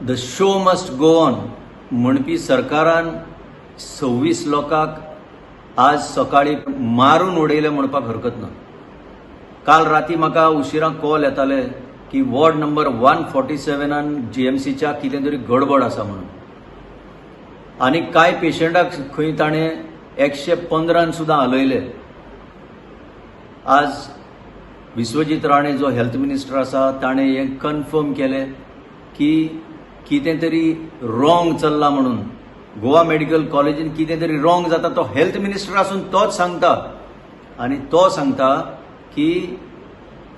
The show must go on म्हणपी सरकारान 26 लोकांक आज सकाळी मारून उडयले म्हणपाक हरकत ना. काल राती म्हाका उशिरां कॉल येताले की वॉर्ड नंबर 147आन जीएमसीच्या कितें तरी गडबड आसा म्हणून आनी कांय पेशंटाक खंय ताणें 115न सुद्दां हालयले. आज विश्वजीत राणे जो हेल्थ मिनिस्टर आसा, ताणें हें कन्फर्म केलें की कितें तरी रॉंग चल्लां म्हणून. गोवा मेडिकल कॉलेजीन कितें तरी रॉंग जाता, तो हेल्थ मिनिस्टर आसून तोच सांगता आनी तो सांगता की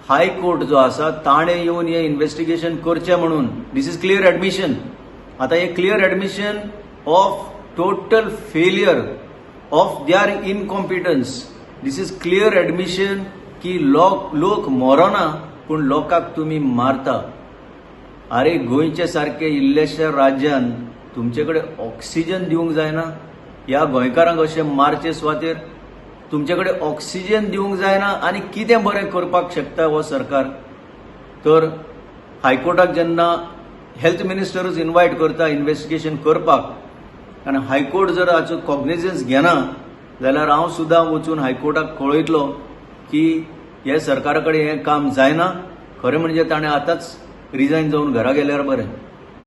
हायकोर्ट जो आसा ताणें येवन हें इन्वेस्टिगेशन करचें म्हणून. This is clear admission. आतां हें clear admission of total failure of their incompetence. This is clear admission की लोक लोक मरोना, पूण लोकांक तुमी मारता. अरे, गोंयचे सारके इल्लेशा राज्यान तुमचे कडेन ऑक्सिजन दिवंक जायना? ह्या गोंयकारांक अशें मारचे सुवातेर तुमचे कडेन ऑक्सिजन दिवंक जायना आनी कितें बरें करपाक शकता हो सरकार? तर हायकोर्टाक जेन्ना हेल्थ मिनिस्टरूच इनवायट करता इन्वेस्टिगेशन करपाक आनी हायकोर्ट जर हाचो कॉग्निजन्स घेना जाल्यार हांव सुद्दां वचून हायकोर्टाक कळयतलो की हे सरकारा कडेन हें काम जायना. खरें म्हणजे ताणें आतांच रिजायन जावन घरा गेल्यार बरें.